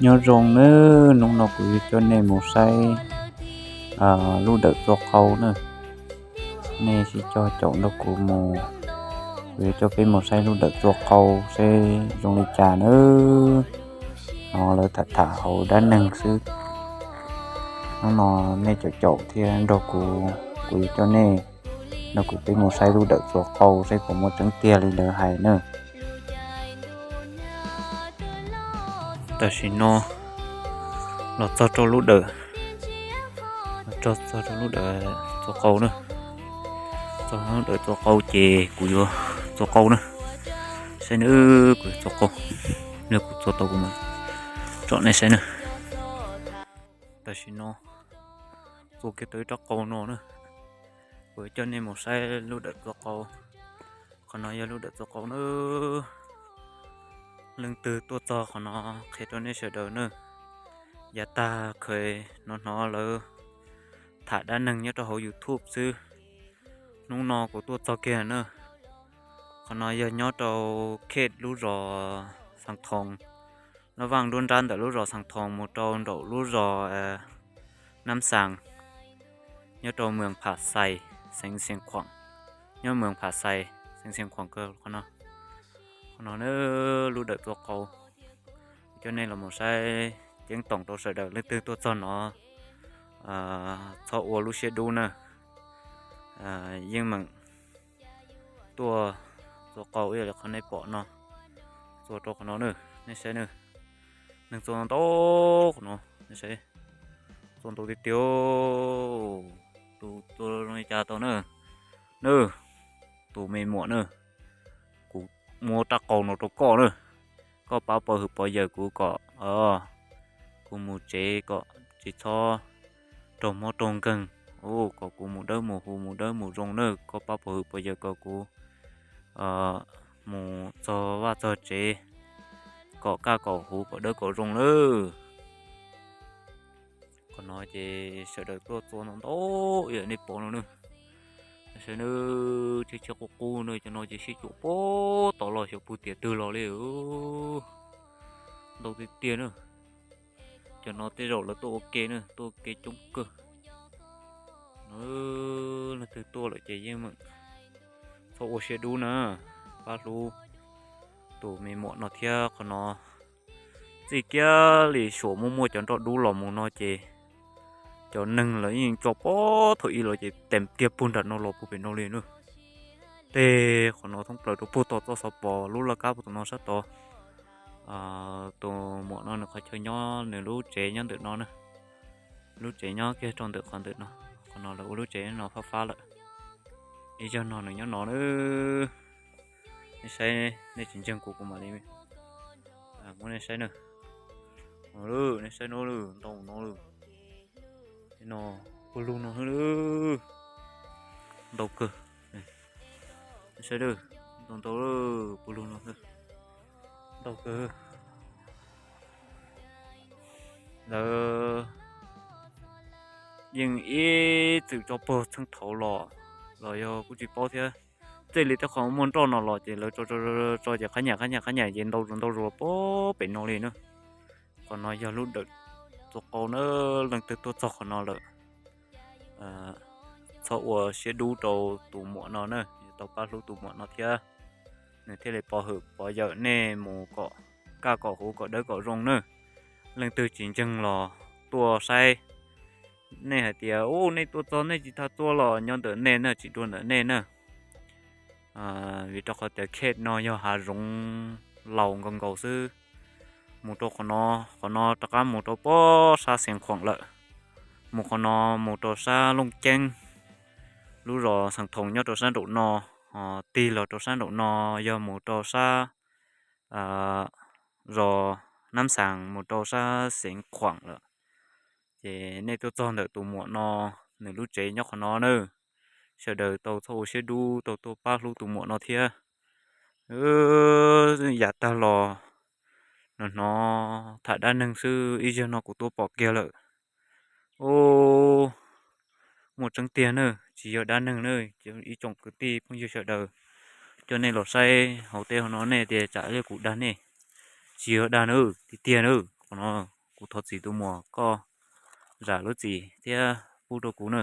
Nyob zoo nawb, hnub no kuv yuav coj nej mus saib lub dawm txua qau na. Nej sib cog caum nrog kuv mus, kuv yuav coj peb mus saib lub dawm txua qau seb zoo li cas nawb. No lawv tham tham hauv dab neeg xwb. Hnub no nej caum caum thiab nrog kuv, kuv yuav coj nej nrog kuv peb mus saib lub dawm txua qau seb puas muaj tseeb tiag li lawv hais na. Tam sim no los txog rau lub dawm, los txog rau lub dawm txua qau na. Txog lub dawm txua qau ces kuv yuav txua qau na. Saib na, kuv yuav txua qau, nws kuv txua tau kuv mam tsom nej saib na. Tam sim no txua kiag tau ib rab qau no na, kuv yuav coj nej mus saib lub dawm txua qau. Qhov no yog lub dawm txua qau na. Leej twg tuaj txog qhov no qhia rau nej sawv daws na. Yav tag khaws hnov hnov lawv tham dab neeg nyob rau hauv YouTube xwb. Hnub no kuv tuaj txog kiag na. Qhov no yog nyob rau khej lub zos Xas Thoos, laj vaj nruab nrab ntawm lub zos Xas Thoos mus rau nraum lub zos Nab Xas, nyob rau moos Pham Xais, xeev Xeev Khuam, nyob moos Pham Xais, xeev Xeev Khuam kawg qhov no. Qhov no na, lub dawm txua qau, coj nej los mus saib, ceeb toom rau sawv daws leej twg tuaj txog no txhob ua lub siab dub na. Yeej meem tuaj txua qau ib yam li qhov nej pom no, txua rau qhov no na, nej saib na. Neeg txua ntau qhov no, nej saib, txua ntau tiag tiag. Tus txua zoo li cas tau na, na, tus me muam na, kuv muab rab qau no rau koj na, koj pab pov hwm pov yawm kuv kom kuv mus tsev kom tsis txhob raug mob raug nkeeg, kom kuv mus dawb mus huv mus dawb mus zoo na, koj pab pov hwm pov yawm kom kuv mus txog vaj txog tsev kom kaj kom huv kom dawb kom zoo lawm. Qhov no ces sawv daws tuaj txua ntau ntau ib yam nej pom no na. Sawv daws, tshiab tshiab qub qub na, cov no ces sib cuam puag tod los xyov puag tiam twg los li. Ntau tiag tiag na. Cov no tej zaum lawv tuaj ua ke na, tuaj ua ke coob kawg. Leej twg tuaj lawm ces yeej meem txhob ua siab dub na, pab hlub tus me muam no thiab. Qhov no txij kiag li suam muaj muaj cov nroj dub los mus no ces cov neeg lawv yeej tso pob thaum ub los ces tes kiag puag nram no los puag pem no li na. Tej qhov no thoob plaws rau puag tom txoj xov pos lub laj kab puag tom no sab tod. Tus muam no nws qhov chaw nyob, nws lub tsev nyob ntawm no na. Lub tsev nyob kiag rau ntawm qhov ntawm no. Qhov no lawv ua lub tsev no fab fab lawm. Ib zaug no nws nyob no na. Nej saib, nej tsis ntseeg kuv kuv mam li muab nej saib na. Nej saib no, ntau no, no puag lug no, ntau kawg. Nej saib, ntau ntau, puag lug no, ntau kawg. Lawv yeej ib txwm tso puag txheej thaud los, los yog kuj tsis paub thiab. Txij li tej qhov muaj nroj no los ces lawv tso, tso ces qhab nyam qhab nyam qhab nyam ces ntau zus ntau zus los puag pem no li na. Qhov no yog lub dawm txua qau na, leej twg tuaj txog qhov no lawm, txhob ua siab dub rau tus muam no na, yuav tau pab hlub tus muam no thiab, nws thiaj li pov hwm pov yawm nej mus kom kaj kom huv kom dawb kom zoo na. Leej twg tsis ntseeg los tuaj saib. Nej hais tias, u, nej tuaj txog nej tsis tau tuaj los nyob ntawm nej na, tsis dua ntawm nej na. Vim rau qhov tias khej no yog hav zoov laus nkaus nkaus xwb. Mus rau qhov no, qhov no rov qab mus rau pob sab Xeev Khuam lawm. Mus qhov no mus rau sab Looj Ceeb, lub zos Xeev Thoos nyob rau sab nraum no, ho tig los rau sab nraum no yog mus rau sab zos Nab Xas mus rau sab Xeev Khuam lawm. Ces nej tuaj txog ntawm tus muam no, nws lub tsev nyob qhov no na. Sawv daws tau txhob ua siab dub, tau tuaj pab hlub tus muam no thiab. Yav tag los hnov hnov tham dab neeg xwb, ib zaug no kuv tuaj pom kiag lawm. U, muaj tseeb tiag na, tsis yog dab neeg na. Ib tsoom kwv tij phooj ywg sawv daws, coj nej los saib hauv teb hauv no nej tias tsam ib kuv dag nej, tsis yog dag na, tiag tiag na. qhov no. Kuv thov txim tus muam, koj zam lub txim thiab pub rau kuv na.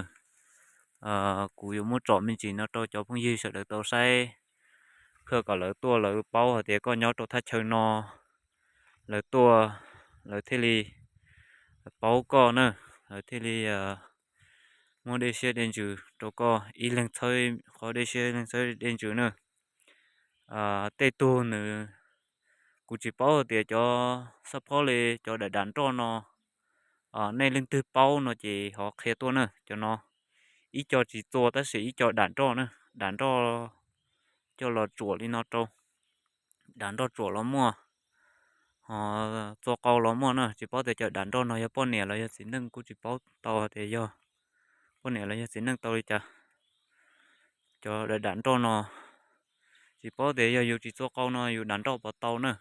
Kuv yuav muab tsom me ntsis no rau cov phooj ywg sawv daws tau saib, kom lawv tuaj lawv paub hais tias koj nyob rau thaj chaw no, lawv tuaj lawv thiaj li paub koj na, lawv thiaj li muab dej siab dej ntsws rau koj ib leeg txhawb qhov dej siab ib leeg txhawb dej ntsws na. Tej tug nws, kuv tsis paub hais tias cov xab phob li cov dam dam nroj no, nej leej twg paub no ces ho qhia tuaj na. Cov no ib co tsis txua tab sis ib co dam nroj na, dam nroj coj los tsuam li no rau, dam nroj tsuam los muaj, ho txua qau los muaj na. Tsis paub tias cov dam nroj no yog poj niam los yog txiv neej, kuj tsis paub tau hais tias yog poj niam los yog txiv neej tau li cas. Cov dam dam nroj no tsis paub tias yog yus tsis txua qau no yus dam nroj puas tau na.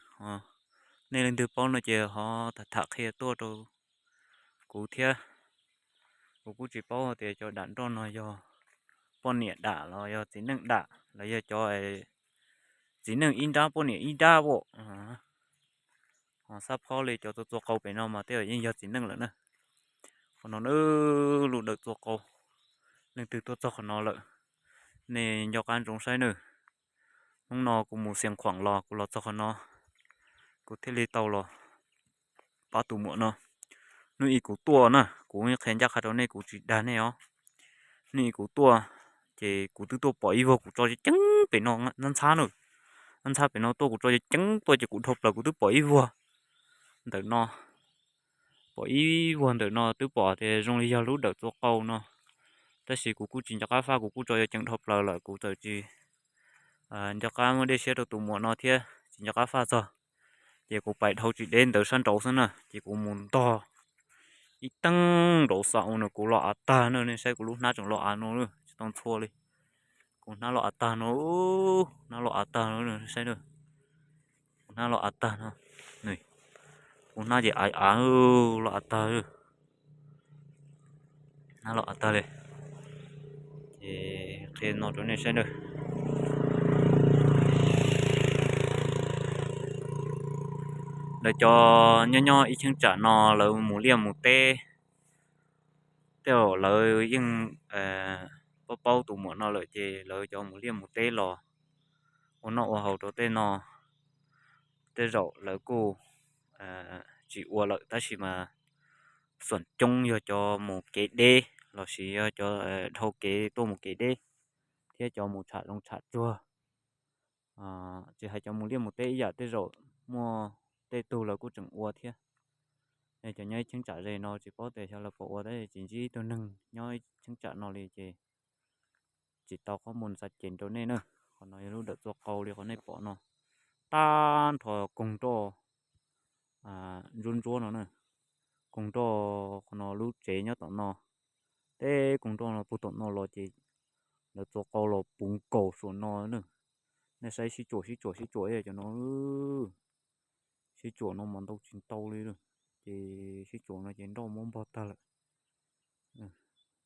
Nej leej twg paub no ces ho tham tham qhia tuaj rau kuv thiab. Kuv kuj tsis paub tias cov dam nroj no yog poj niam dam los yog txiv neej dam los yog cov txiv neej ib nrab poj niam ib nrab as. Ho xab phob li cov txua txua qau pem no mas tej zaum yeej yog txiv neej lawm na. Qhov no na, lub dawm txua qau, leej twg tuaj txog qhov no lawm, nej nco qab ntsoov saib nawb. Hnub no kuv mus Xias Khuam los kuv los txog qhov no, kuv thiaj li tau los pab tus muam no. Hnub ib kuv tuaj na, kuv qhia ncaj qha rau nej, kuv tsis dag nej os. Hnub ib kuv tuaj, ces kuv twb tuaj pom ib vuag kuv tso ceev ceev pem no, ntxhab ntxhab na, ntxhab pem no tuaj kuv tso ceev ceev tuaj ces kuv dhau plaws kuv twb pom ib vuag ntawm no, pom ib vuag ntawm no twb pom tias zoo li yog lub dawm txua qau no, tab sis kuv kuj tsis nco qab faj, kuv kuj tso ceev dhau plaws lawm, kuv txawm tsis nco qab muab dej siab rau tus muam no thiab tsis nco qab faj txog. Ces kuv pais dhau tsis deb ntawd sab nraud xwb na, ces kuv mus ntog ib teeb nraud xav ua no kuv los av tag na, nej saib kuv lub hnab tseem los av no, tsis tau ntxhua li. Kuv hnab los av tag no, hnab los av tag no, saib na. Kuv hnab los av tag no, kuv hnab ces av av los av tag, hnab los av tag li. Ces qhia no rau nej saib na. Lawv cov nyob nyob ib cheeb tsam no lawv mus liaj mus teb, tej zaum lawv yeej paub paub tus muam no lawm ces lawv cov mus liaj mus teb los ua noj ua haus rau tej no, tej zaum lawv kuj tsis ua lawm tab sis mas xom coob yog cov mus kev deb lossis yog cov dhau kev tuaj mus kev deb, thiab cov mus tsham zoov tsham tsuag. Tsis hais cov mus liaj mus teb ib yam tej zaum muaj tej tug lawv kuj tseem ua thiab. Cov nyob ib cheeb tsam ze no tsis paub tias xyov lawv puas ua tab sis tsis ntsib ib tug neeg nyob ib cheeb tsam no li ces tsis tau qhob mus xav cem rau nej na. Qhov no yog lub dawm txua qau li qhov nej pom no, tag nrho koog nroj ntsuab ntsuab no na, koog nroj qhov no lub tsev nyob tom no, teb koog nroj no puag tom no los ces lawv txua qau los puv nkaus saum no na. Nej saib sib tsuam sib tsuam sib tsuam cov no, sib tsuam no mas ntau tsis ntau li, ces sib tsuam no ces nroj muab npog tag lawm.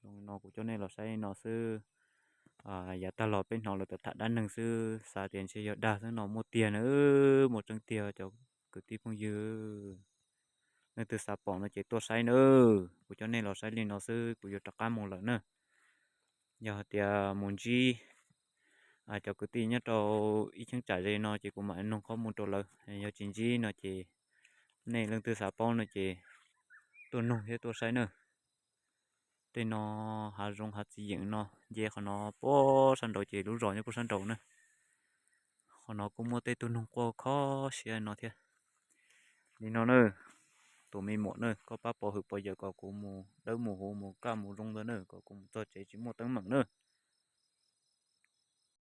Zoo no kuv coj nej los saib no xwb. Yav tag los peb hnov lawv tham tham dab neeg xwb xav tias ntshe yog dag xwb no, muaj tiag na, muaj tseeb tiag cov kwv tij phooj ywg. Leej twg xav pom no ces tuaj saib na. Kuv coj nej los saib li no xwb kuv yuav rov qab mus lawm na. Yog hais tias mus ntsib cov kwv tij nyob rau ib cheeb tsam ze no ces kuv mam noog qhob mus rau lawv, yog tsis ntsib no ces nej leej twg xav paub no ces tuaj noog thiab tuaj saib na. Tej no hav zoov hav txiv yeem no, nce qhov no puag sab nraud ces lub zos nyob puag sab nraud na. Qhov no kuj muaj tej tug noog quaj kho siab no thiab. Li no na, tus me muam na, koj pab pov hwm pov yawm kom kuv mus dawb mus huv mus kaj mus zoo ntawd na, kom kuv mus txog tsev tsis muaj teeb meem na.